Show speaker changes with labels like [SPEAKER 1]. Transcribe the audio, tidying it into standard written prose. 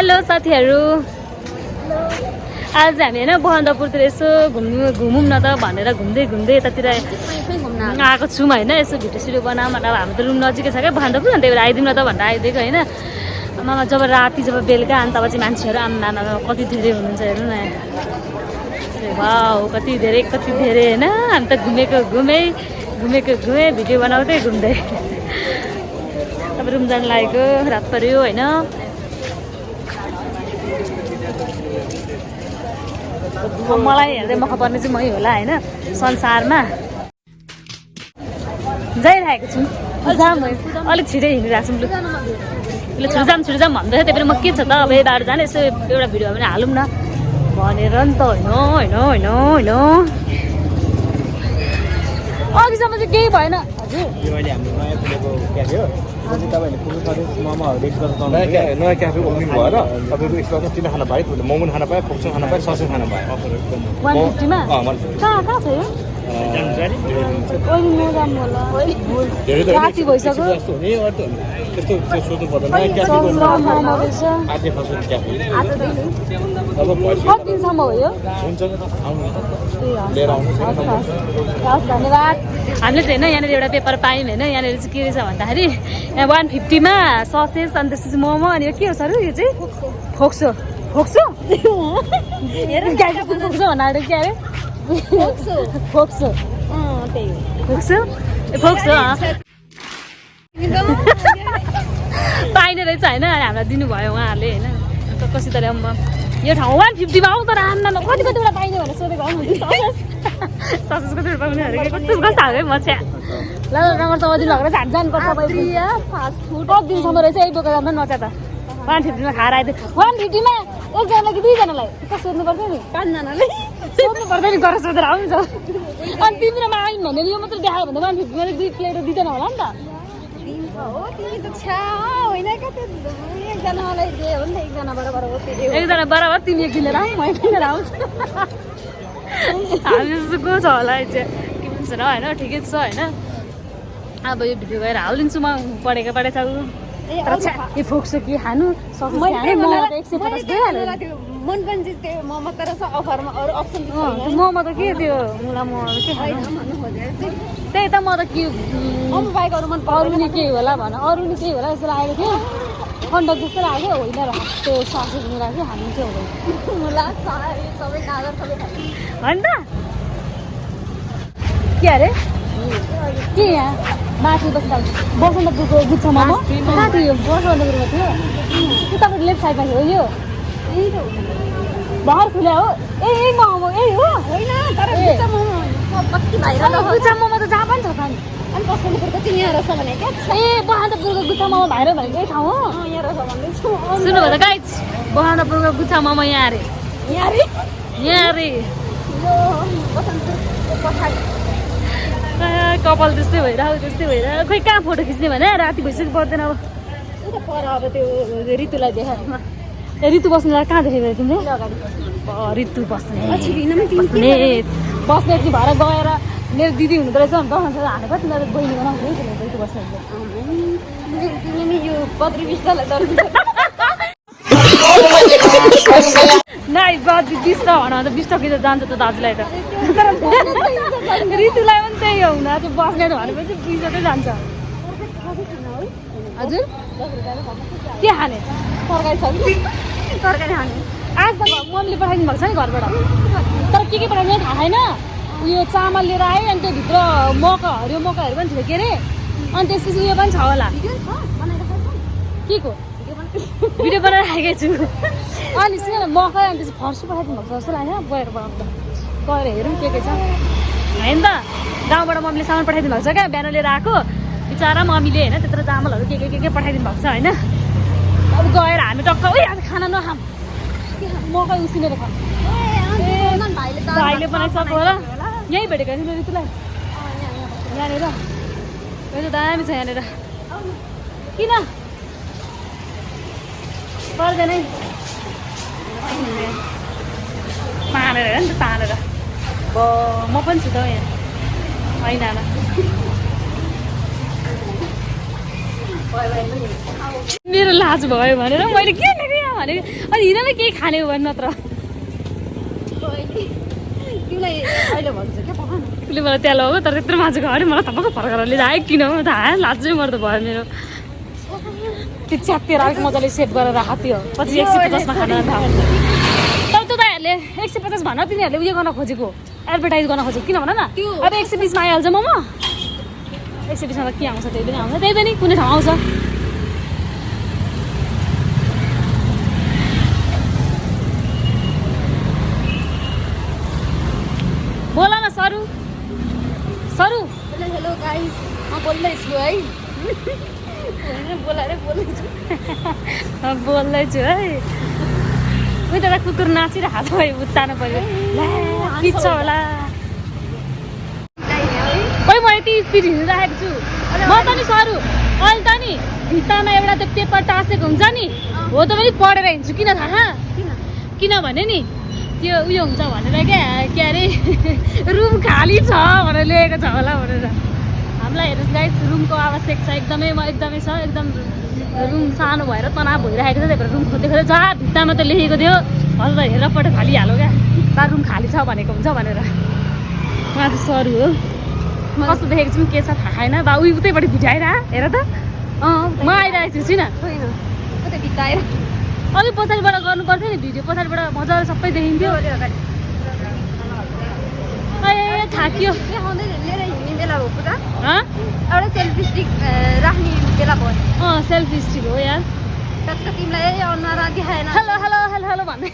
[SPEAKER 1] Hello साथीहरू, आज हामी होइन बहन्दपुरतिर यसो घुमौँ न त भनेर घुम्दै घुम्दै यतातिर आएको छौँ होइन। यसो भिडियो सिडियो बनाऊँ भनेर हाम्रो त रुम नजिकै छ क्या बहन्दपुर, अनि त्यही भएर आइदिउँ न त भनेर आइदिएको होइन। मामा जब राति जब बेलुका अनि तब चाहिँ मान्छेहरू आमा कति धेरै हुनुहुन्छ हेर्नु न। वाउ कति धेरै होइन। हामी त घुमेको घुमेँ भिडियो बनाउँदै घुम्दै। अब रुम जानु लागेको रात पर्यो होइन। मलाई हेर्दै मख पर्ने चाहिँ मै होला होइन संसारमा। जाइरहेको छु अलिक छिटै हिँडिरहेको छु। ल छिटो जाम भन्दैछ, त्यही भएर म के छ त अब यताबाट जाने यसो एउटा भिडियो पनि हालौँ न भनेर नि त होइन। अघिसम्म चाहिँ केही भएन।
[SPEAKER 2] नयाँ क्याफे ओपनिङ भएर तपाईँको स्टलमा तिन खाना पाएँ, मोमो खाना पाएँ, फोक्सो खाना पाएँ, ससो खाना पाएँ।
[SPEAKER 1] 150 मा कहाँ छ यो? राति भइसक्यो।
[SPEAKER 2] त्यस्तो त्यो सोध्नु पर्दैन।
[SPEAKER 1] कति दिनसम्म हो यो?
[SPEAKER 2] हुन्छ लिएर
[SPEAKER 1] हस् धन्यवाद। हामीले चाहिँ होइन यहाँनिर एउटा पेपर पायौँ होइन। यहाँनिर चाहिँ के रहेछ भन्दाखेरि यहाँ 150 मा ससेस अनि त्यसपछि मोमो अनि यो के हो सर यो चाहिँ फोक्सो फोक्सो भन्नाले के अरे फोक्सो पाइने रहेछ होइन। हामीलाई दिनुभयो उहाँहरूले होइन। कसै तर यो ठाउँ 150 मा आउँ तर आम्मा कतिवटा पाइने भनेर सोधेको हौ। ससेस कति पाउने अरे कस्तो कस्तो हाल्यो म चाहिँ ल राम्रोसँग दिनु लगेर जानुपर्छ। फास्ट फुड कति दिनसम्म रहेछ एक बोका जाँदा नचा त 150 मा खाएर आइदियो। 150 मा एकजनालाई कि दुईजनालाई कस्तो सोध्नु पर्छ नि? 5जनालाई सोध्नु पर्दैन नि गरेर सोधेर आउँछ। अनि तिम्रोमा आइन् भने यो मात्रै देखायो भने 150 मा 2 प्लेट दिँदैन होला नि त। एकजना बराबर तिमी एक किनेर आऊ म किनेर आउँछ। हामी जस्तो को छ होला चाहिँ के पनि छैन होइन। ठिकै छ होइन। अब यो भिडियो गएर हालिदिन्छु म पढेको छ। तर यो फोक्सो के खानु मोमो त के त्यो मुला मोमो के खानु त्यही त। म त के अरू नि केही होला भन अरू नि केही होला जस्तो लागेको थियो। खण्डक जस्तो लाग्यो होइन र त्यो ससेज मुला चाहिँ खानु चाहिँ हुँदैन होइन त। के अरे के यहाँ माथि बसन्तपुरको गुच्छा मोमो कहाँ थियो? बसन्तपुरमा थियो त्यो तपाईँको लेफ्ट साइडमा थियो यो भर्खर खुल्या हो। ए मोमो यही हो होइन? गुच्छा मोमो त जहाँ पनि छ त नि। अनि बसन्तपुरको चाहिँ यहाँ रहेछ भने क्या? ए बसन्तपुरको गुच्छा मोमो भाइरल भनेको यही ठाउँ हो। यहाँ रहेछ भन्दैछु सुन्नु भयो त गाइज। बसन्तपुरको गुच्छा मोमो यहाँ अरे कपाल त्यस्तै भइरहेको खोइ कहाँ फोटो खिच्ने भने राति भइसक्यो पर्दैन। अब पर अब त्यो ऋतुलाई देखायो ऋतु बस्नेलाई कहाँ देखेको तिमीले? ऋतु बस्ने यति भएर गएर मेरो दिदी हुँदो रहेछ नि त हानेको तिमीलाई बहिनी बनाउँछ ऋतु बस्ने यो 20 त भन 20 टकी त जान्छ त दाजुलाई त। ऋतुलाई पनि त्यही हो हुँदा चाहिँ बस्ने भनेपछि 20 त जान्छ। हजुर के खाने? तरकारी छ कि तरकारी खाने? आज त मम्मीले पठाइदिनु भएको छ नि घरबाट। तर के पठाइदिनु थाहा छैन। उयो चामल लिएर आयो अनि त्यो भित्र हरियो मकैहरू पनि थियो के अरे। अनि त्यसपछि उयो पनि छ होला के को भिडियो बनाइराखेको छु। अनि सुन मकै अनि त्यसपछि फर्सी पठाइदिनु भएको छ जस्तो लाग्यो गएर बनाउँदा गएर हेरौँ के छ होइन त। गाउँबाट मम्मीले सामान पठाइदिनु भएको छ क्या बिहान लिएर आएको बिचरा मम्मीले होइन त्यत्रो चामलहरू के पठाइदिनु भएको छ होइन। अब गएर हामी टक्क आज खाना नखाऊँ मकै उसिनेर खाऊँ। भाइले बनाइसक्यो होला यहीँ भेटेको नि ऋतुलाई यहाँनिर यो दामी छ यहाँनिर। किन पर्दैन तानेर हेर नि त तानेर म पनि छु त यहाँ होइन मेरो लाज भयो भनेर मैले के लेखेँ भनेको अनि हिँड्न केही खाने हो भने नत्र उसले मलाई त्यहाँ लग्यो तर त्यत्रो मान्छेको अरे मलाई तपाईँको फर्केर लिएर आयो किन हो थाहा लाजै मर्दो भयो मेरो त्यो च्यातेर अलिक मजाले सेभ गरेर राख त्यो पछि 150मा खाना थाहा तर तपाईँहरूले 150 भन तिनीहरूले उयो गर्न खोजेको एडभर्टाइज गर्न खोजेको किन भन न अब 120मा आइहाल्छ मोमो 120मा त के आउँछ त्यही पनि आउँछ त्यही पनि कुनै ठाउँ आउँछ बोलामा सरू सरू
[SPEAKER 3] हेलो गाइस म बोल्दैछु है बोलाएर बोल्दैछु
[SPEAKER 1] बोल्दैछु है उता त कुकुर नाचिरहेको छ है उत्तानो पऱ्यो पिच्छ होला खोइ म यति स्पिड हिँडिरहेको छु म त नि सरू अहिले त नि भित्तामा एउटा त्यो पेपर टाँसेको हुन्छ नि हो त पनि पढेर हिँड्छु किन थाहा किनभने नि त्यो उयो हुन्छ भनेर क्या के अरे रुम खाली छ भनेर ल्याएको छ होला भनेर हामीलाई हेर्नुहोस् गाइस रुमको आवश्यक छ एकदमै छ एकदम रुम सानो भएर तनाव भइरहेको छ त्यही भएर रुम खोज्दै खोज्दै जहाँ भित्तामा त लेखेको थियो हजुर त हेरेर पटक खालिहाल्यो क्या तार रुम खाली छ भनेको हुन्छ भनेर उहाँ चाहिँ सरू हो कस्तो देखेको छु के छ थाहा छैन बा उतैपट्टि भिटाएर हेर त म आइरहेको छु छिन
[SPEAKER 3] उता भित्ताएर
[SPEAKER 1] अघि पछाडिबाट गर्नु पर्थ्यो नि भिडियो पछाडिबाट मजाले सबै देखिन्थ्यो ए थाक्यो
[SPEAKER 3] लिएर हिँड्ने बेला हो पुरा
[SPEAKER 1] एउटा
[SPEAKER 3] एउटा सेल्फी स्टिक राख्ने बेला भयो
[SPEAKER 1] सेल्फी स्टिक हो यार
[SPEAKER 3] टक्क तिमीलाई अनुहार देखाएन
[SPEAKER 1] हेलो हेलो हेलो हेलो भन्दै